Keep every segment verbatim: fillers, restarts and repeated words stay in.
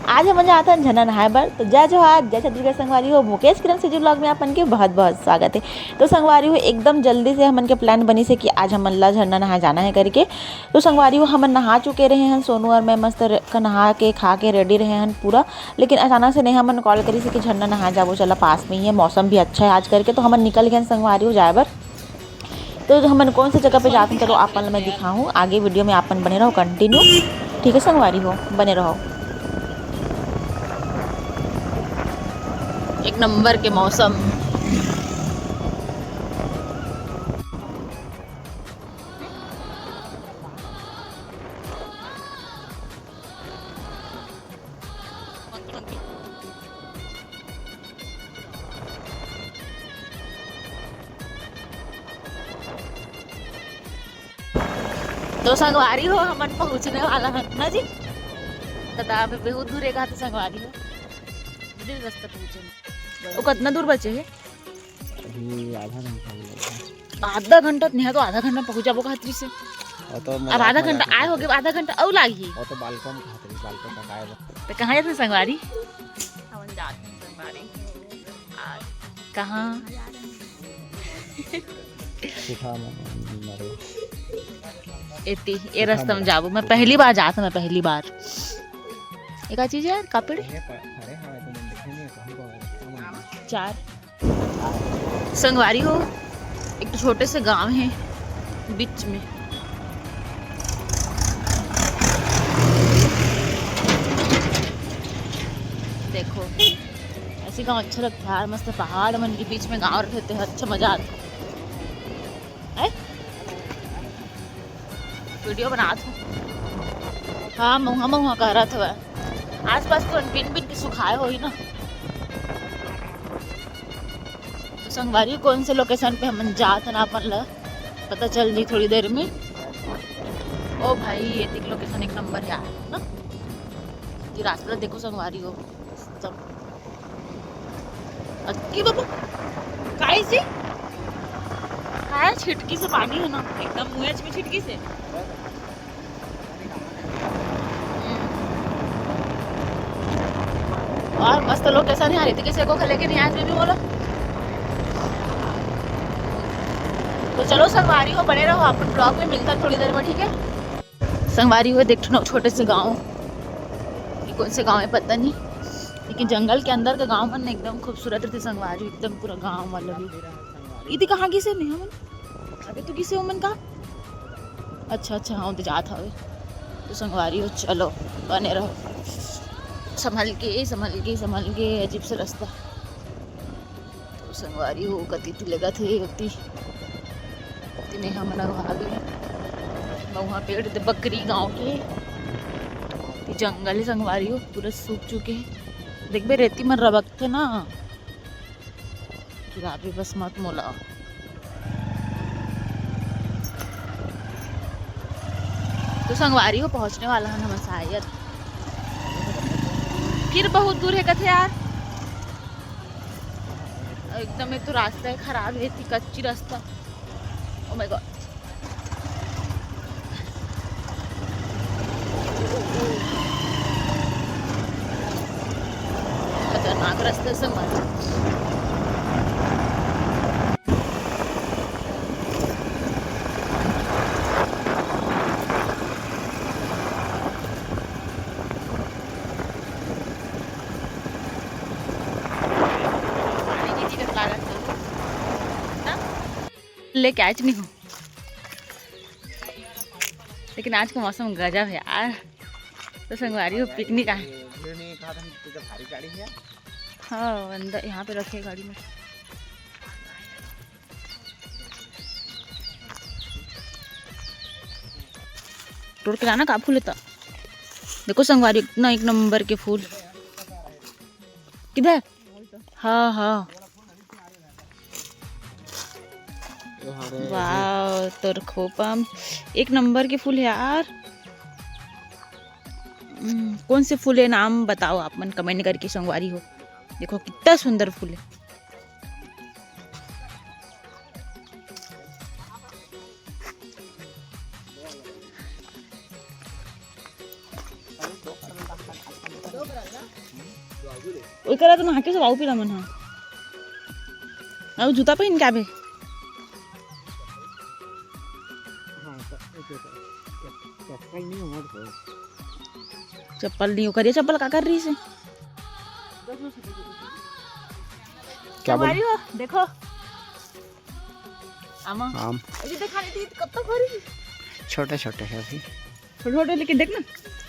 आज हमन जात हन झरना नहाए बर। तो जय जोहार, जय छत्तीसगढ़ संगवारी हो, मुकेश किरण सीजी vlog में आप मन के बहुत बहुत स्वागत है। तो संगवारी हो, एकदम जल्दी से हमन के plan बनिस हे कि आज हमन ला झरना नहाए जाना है करके। तो संगवारी हो, हमन नहा चुके रहे हन, सोनू और मैं मस्त र-, का नहा के खा के ready रहे हन पूरा। लेकिन अचानक से नेहा मन call करिस हे कि झरना नहाए जाबो, चला पास में ही है, मौसम भी अच्छा है आज करके। तो हमन निकल गए हन संगवारी हो जाए बर। तो हमन कौन से जगह पे जात हन, चलो आप मन ल मैं दिखाहूँ, आगे video में आप मन बने रहो continue। ठीक है संगवारी हो, बने रहो। एक नंबर के मौसम। तो संगवारी हो, हमन पहुँचने वाला हन ना जी। तो अभी बहुत दूर है, कहा तो संगवारी हो, मिडिल रास्ता पहुँचे। वो कितना दूर बचे है? अभी आधा घंटा भी लगेगा। आधा घंटा नहीं है तो आधा घंटा पहुँच जाबो खातिर से। और तो अब आधा घंटा आए होगे, आधा घंटा अउ लागही। और तो बालकन खातिर, बालकन का काय बा? तो कहाँ जाते संगवारी? हमन जात हन संगवारी। आज कहाँ? सिखा में मारे। एती, ए रास्ता में जाबो। मैं पहली बार जात हूँ, मैं पहली बार। एक चीज है यार, कापड़। अरे हाँ, तो मैंने देखे नहीं, कहाँ को है? चार। संगवारी हो, एक छोटे से गांव है बीच में। देखो, ऐसे गांव अच्छा लगता है यार, मस्त पहाड़ मन के बीच में गांव रहते हैं, अच्छा मजा आता है। हैं? वीडियो बनात हो। हाँ, महुआ महुआ करत हवय। आसपास तो बिन बिन के सुखाए होही ना। तो संगवारी, कौन से लोकेशन पे हमन जात हन, आप मन ल पता चल जी थोड़ी देर में। ओ भाई, ये देख, लोकेशन एक नंबर है ना। ये रास्ता देखो संगवारी हो, एकदम अक्की बाबा, काय जी? काय छिटकी से पानी है ना, एकदम मुँह में छिटकी से। और मस्त लोकेशन है, रितिक से को लेके नहीं आज भी बोला। तो चलो संगवारी हो, बने रहो अपन ब्लॉग में, मिलता थोड़ी देर में, ठीक है? संगवारी हो, देख ठो छोटे से गांव, ये कौन से गांव है पता नहीं, लेकिन जंगल के अंदर का गांव मन एकदम खूबसूरत रहते संगवारी, एकदम पूरा गांव वाला भी। इति कहाँ गिसे नहीं हमन? अबे तो गिसे ओमन का? अच्छा, अच्छा, हाँ, तो जात हवे। तो संगवारी हो, चलो, बने रहो। संभल के, संभल के, संभल के, अजीब से रास्ता। तो संगवारी हो, कति ती लगत हे, ओती। तिने हमन अगवा गे। महुआ पेड़ दे बकरी गांव के। जंगल हे संगवारी हो, पूरा सूख चुके हे। देखबे रेती मन रबकथे ना, गिराबे बस मत मोला। तो संगवारी हो, पहुंचने वाला है हमर शायद। फिर बहुत दूर है कथे यार, एकदम एक तो रास्ता है खराब है, इतनी कच्ची रास्ता। Oh my God। खतरनाक रास्ते से मत। ले कैच नहीं हो। लेकिन आज का मौसम गजब है यार। तो संगवारी हो, पिकनिक आए। भीड़ नहीं, कहा था, तू तो भारी गाड़ी है। हाँ, अंदर यहाँ पे रखे गाड़ी में। तोड़ के लाना का फूल लेता। देखो संगवारी, इतना एक नंबर के फूल। किधर? हाँ, हाँ। वाह, तोर खोपा म एक नंबर के फूल है यार। हम्म, कौन से फूल है, नाम बताओ आप मन कमेंट करके संगवारी हो। देखो कितना सुंदर फूल है। ओकरा तो नहा के सब आऊ पीला मन हा। अउ जूता पहिन के आबे। चप्पल नहीं हो, करिया चप्पल का कर रही से? क्या बोल? संगवारी हो, देखो। आमा। आम। अरे देखा नहीं, कब तक हो रही? छोटे छोटे हैं अभी। छोटे छोटे, लेकिन देख ना।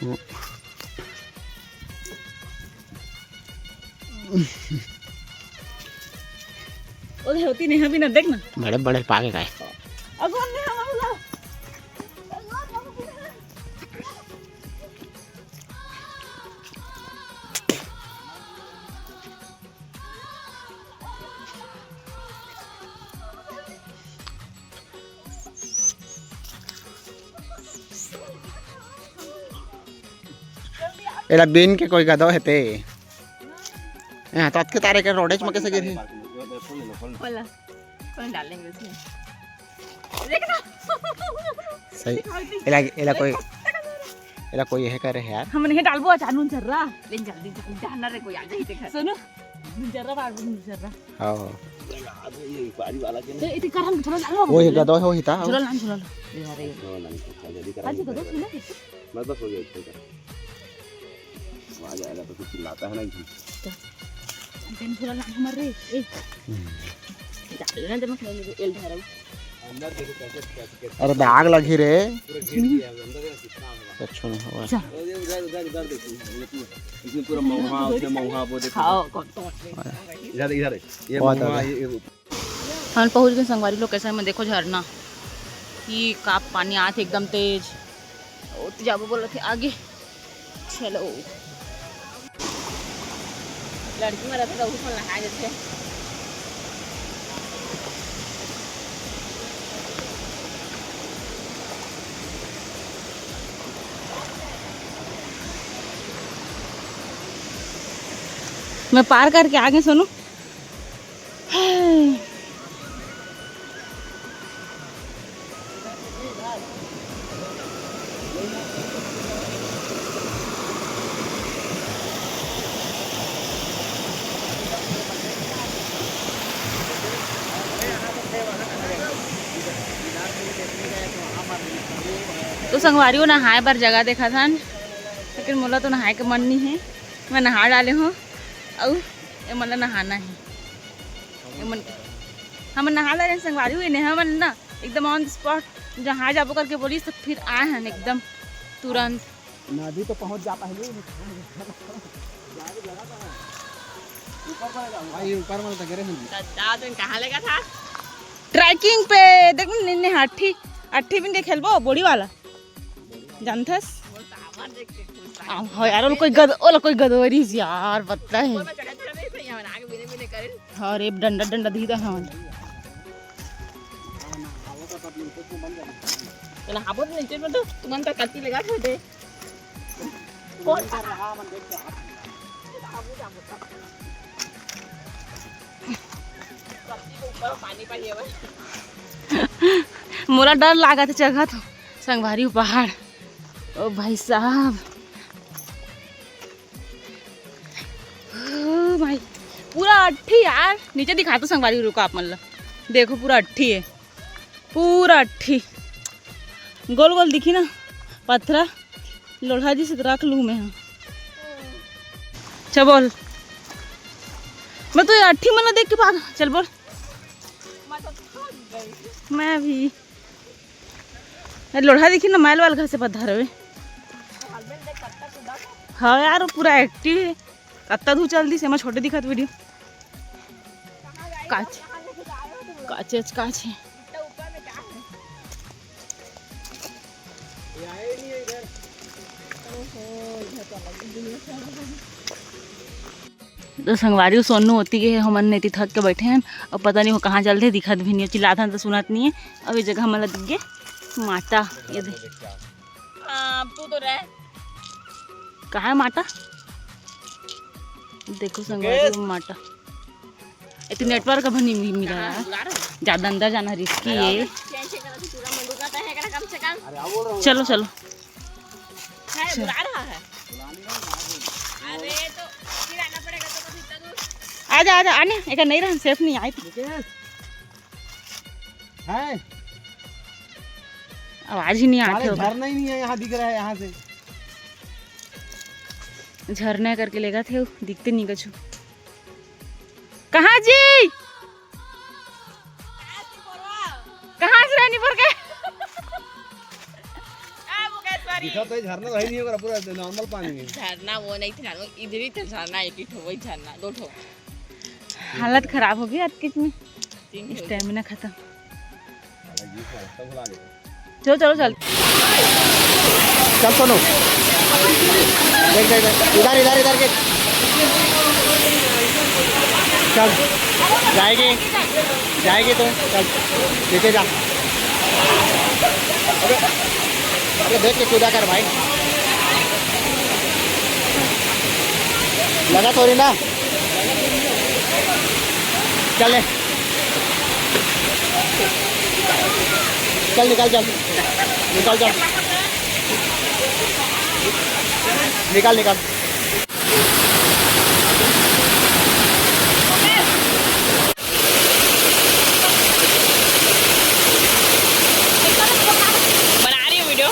हम्म। ओदे होती नहीं, अभी ना, देख ना। बड़े बड़े पाके का है। अगो, अन्य हमारा ला। एला बीन के कोई गदो हे ते। यहाँ तो अतके तारे के रोडेज में कैसे गिरी? खोला। कौन डालेंगे उसमें? देखना। सही। एला, एला कोई, एला कोई यह करे यार। हम नहीं डालबो, अचार नून चर्रा। ले जल्दी, जल्दी, जाना रे, कोई आ जाए, देखा। सुनो, नून चर्रा, बार नून चर्रा। हाँ। ये, ये पारी वाला के ना। तो इतनी करम थोड़ा डालो। वो ये गदो है, वो हिता। झोला लान, झोला लो। ये आ रही है। हाँ, लान, जल्दी कर। हाँ जी, गदो सुनो। बस, बस हो गया, इतना कर। आ जाएगा तो फिर चिल्लाता है ना कि। तो हम झोला लान, हमारे रे। ए। हम्म। जा, ना, जब मैं खेलेंगे, एल धराऊ। अंदर देखो कैसे, कैसे, कैसे। अरे, दाग लगी रे। पूरा घेर दिया है, अंदर देखो कितना होगा। अच्छा नहीं हुआ। चल। और ये उधर, उधर, उधर देखो, ये पूरा, इसमें पूरा महुआ, उसमें महुआ, वो देखो। खाओ, कौन, कौन। इधर, इधर है। ये बहुत महुआ, ज्यादा। ये, ये हमन पहुंच गए संगवारी लोग। कैसे में देखो झरना, ई का पानी आत हे एकदम तेज। ओ, तो जाबो बोलत हे आगे। चलो। लड़की मन रथे, तो उही मन नहाए जथे। मैं पार करके आ गए सोनू। तो संगवारी हो, नहाए बर जगह देखत हन, लेकिन मोला तो नहाए के मन नहीं है। मैं नहा डाले हूँ, अउ ए मन ला नहाना है। ए मन, हमन नहा डाले संगवारी हो, ने हमन ना एकदम on the spot जहाँ जाबो करके बोलिस, तो फिर आए हन एकदम तुरंत। नदी तो पहुँच जा पहले ही। भाई, ऊपर में तो गिरे हैं। दादा, तुम कहाँ लेगा था? ट्रैकिंग पे देख ने, ने अट्ठी, अट्ठी बिन के खेलबो, बोड़ी वाला। जानथस? आ, हो यार, ओला कोई गद-, ओला कोई गदोरी यार, पता है। ऊपर में चढ़े, चढ़े नहीं सही, हम आगे बिने, बिने करें। हाँ रे, डंडा, डंडा दीदा हवन। चला, हाबो तो नीचे में तो, तुमन तो कत्ती लगा छोटे। कौन? मोला डर लागत हे चघत हो संगवारी हो पहाड़। ओ भाई साहब, ओ भाई, पूरा अट्ठी यार। नीचे दिखा तो संगवारी हो, रुको आप मन ला, देखो पूरा अट्ठी है, पूरा अट्ठी गोल गोल दिखी ना पथरा। लोढ़ा जी से तो रख लूँ मैं, हाँ। चल बोल, मैं तो ये अट्ठी मन ला देख के भाग। चल बोल। मैं भी। अरे लोढ़ा देखी ना, मैल वाल घर से पधार हवे। हाँ यार, वो पूरा एक्टिव है। कत्ता धू चल दी से, मैं छोटे दिखत वीडियो। काच, काच, काच, काच है। तो संगवारी, सोनू होती के हमन नेती थक के बैठे हन, अब पता नहीं वो कहाँ चलते, दिखत भी नहीं, चिल्लात हन तो सुनत नहीं है। अब ये जगह हमन ला दिख गे माता, ये दे। हाँ, तू तो रह। कहाँ है माता? देखो संगवारी, वो माता। ए तो नेटवर्क अब नहीं मिल रहा है, ज्यादा अंदर जाना रिस्की है। चलो चलो। है, बुला रहा है। अरे आजा, आजा, आने, एकर नहीं रहन, सेफ नहीं आई थी। विकेश। है? आवाज ही नहीं आती होगा। झरना ही नहीं है, यहाँ दिख रहा है, यहाँ से। झरना करके लेगा थे, दिखते नहीं कछु। कहाँ जी? कहाँ से रानीपुर के? आ, मुकेश्वरी। दिखा तो ये झरना तो है नहीं, पूरा नॉर्मल पानी है। झरना वो नहीं था, वो इधर ही था झरना, एक ही ठो, वही झरना, दो ठो। हालत खराब हो गई आज की इसमें, तीन ठो। स्टेमिना खत्म। चलो, चलो, चल। चल सोनू, देख, देख, देख, इधर, इधर, इधर के। चल, जाएगी, जाएगी तू। चल, नीचे जा। अबे, अबे, देख के कूदा कर भाई, लगा थोड़ी ना। चल ले। चल निकल, चल निकल, चल निकल, निकल। बना रही हूँ वीडियो।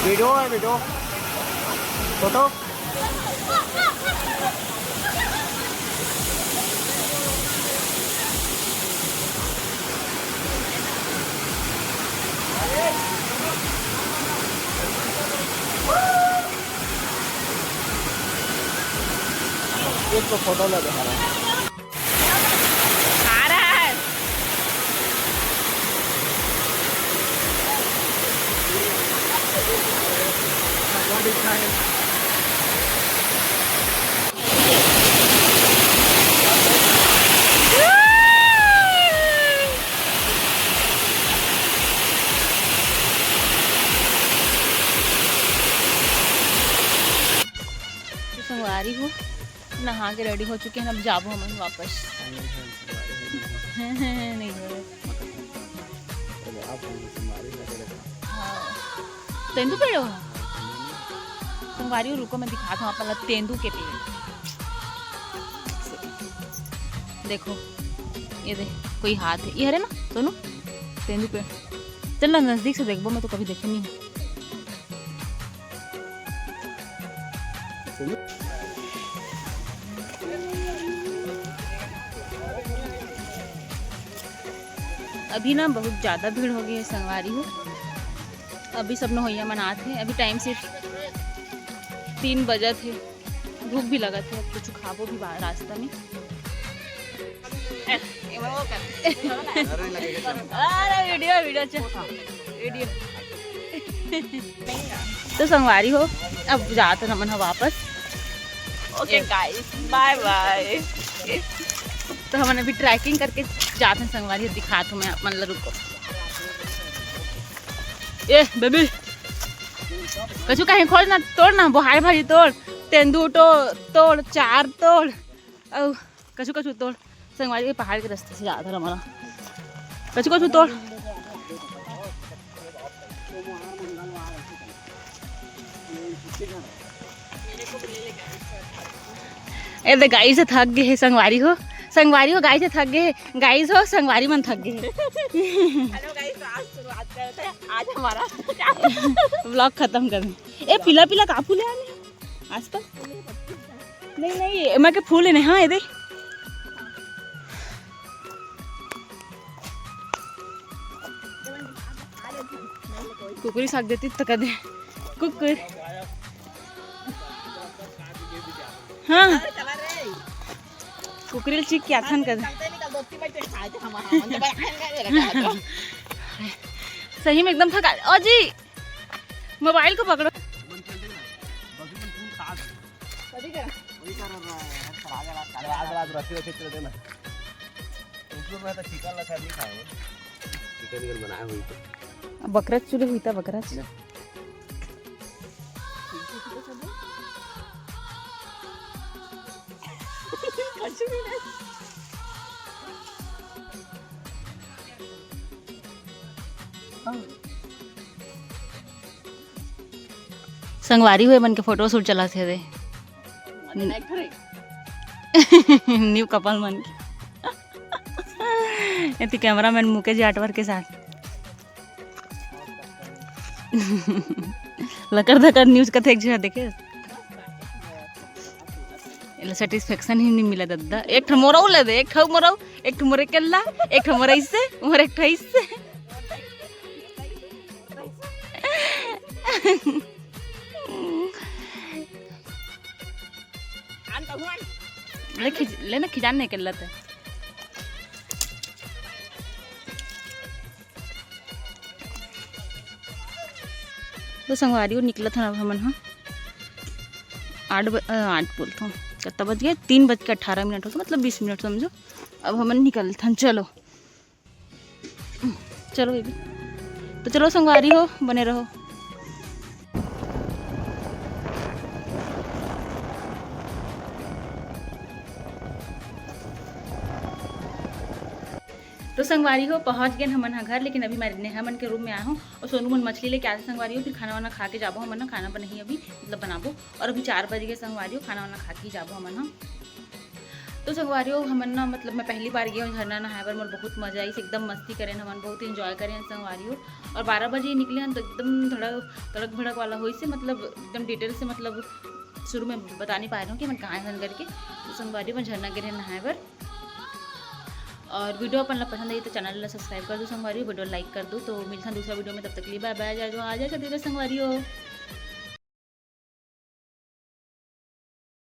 वीडियो है, वीडियो, फोटो। एक तो फोटो लगे हमारा। आ रहा है। तो संगवारी हो, नहा के रेडी हो चुके हैं, अब जाबो हमन वापस। नहीं हो। हाँ। तेंदू पेड़ हो? संगवारी हो, रुको, मैं दिखात हूँ आप ला तेंदू के पेड़। देखो, ये दे, कोई हाथ है, ये हरे ना दोनों तेंदू पेड़। चल ना, नजदीक से देखबो, मैं तो कभी देखे नहीं हूँ। अभी ना बहुत ज्यादा भीड़ हो गई है संगवारी हो। अभी सब नहोइया मनात हे, अभी टाइम सिर्फ तीन बजत हे, भूख भी लगत हे, अब कुछ खाबो भी बा-, रास्ता में। अरे वीडियो, वीडियो, अच्छा, वीडियो। तो संगवारी हो, अब जात हन हमन ह वापस। ओके गाइस, बाय बाय। तो हमन अभी ट्रैकिंग करके जात हन संगवारी हो, दिखात हूँ मैं आप मन ला, रुको। ए बेबी, कछु कहीं खोज ना, तोड़ ना, बोहाई भाजी तोड़, तेंदू तो तोड़, चार तोड़, अउ कछु कछु तोड़। संगवारी के पहाड़ के रास्ते से जात हन हमन ह। कछु कछु तोड़। ए दे गाइस, थक गे हे संगवारी हो, संगवारी हो गाइस, थक गे हे गाइस हो, संगवारी मन थक गे हे। हेलो गाइस, तो आज शुरुआत करते हैं, आज हमारा व्लॉग खत्म कर। ए पीला पीला का फूल हे आने आसपास? नहीं नहीं, एमा के फूल हे ने, हाँ, ये दे। कुकुरी साग देती तो कदे कुकुर। हाँ। कुकुरी ल चीख के आथन कदे। सही में एकदम थका। ओ जी, मोबाइल को पकड़ो। कथी करा? वही कर रहा है यार, चला जा, चला जा। आज रात रस्सी रस्सी चल देना। उसमें मैं तो चिकन ला खैर नहीं खाया हूँ। चिकन विकन बनाया हुई तो। अब बकरा चूल्हे हुई था, बकरा चूल्हे। संगवारी हो, ए मन के फोटो शूट चलत हे दे। न्यू कपल मन के। एती कैमरामैन मुकेश जाटवर के साथ। लकर धकर न्यूज कथे एक झन देखे। एला सेटिस्फैक्शन ही नहीं मिला दद्दा। एक ठो मोरऊ ले दे, एक ठो मोरऊ, एक ठो मोरे केल्ला, एक ठो मोरे इससे, मोरे एक ठो इससे। ले खिच-, ले ना खिजान नहीं केल्ला ते। तो संगवारी हो निकलत हन अब हमन ह आठ ब-, अ, आठ बोलथों, कत्ता बज गए? तीन बज के अठारह मिनट होथे, मतलब बीस मिनट समझो। अब हमन निकलथन, चलो, चलो बेबी। तो चलो संगवारी हो, बने रहो। तो संगवारी हो, पहुँच गेन हमन ह घर, लेकिन अभी मैं नेहा मन के रूम में आए हूँ और सोनू मन मछली लेके आते संगवारी हो, फिर खाना वाना खा के जाबो हमन ह, खाना बनही अभी, मतलब बनाबो, और अभी चार बज गए संगवारी हो, खाना वाना खा के ही जाबो हमन ह। तो संगवारी हो, हमन ना, मतलब मैं पहली बार गए हूँ झरना नहाए बर, मोर बहुत मजा आइस, एकदम मस्ती करेन हमन, बहुत एंजॉय करेन संगवारी हो। और बारह बजे ही निकले हन तो एकदम धड़क, तड़क भड़क वाला होइस हे, मतलब एकदम डिटेल से, मतलब शुरू में बता नहीं पाए रहूँ कि मैं कहाँ हन करके। तो संगवारी हो, मैं झरना गे रहेन नहाए बर। और वीडियो अपन ला पसंद आई तो चैनल ला सब्सक्राइब कर दो संगवारी हो, वीडियो लाइक कर दो। तो मिलथन दूसरा वीडियो में, तब तक के लिए बाय बाय, जय जोहार, जय छत्तीसगढ़ संगवारी हो।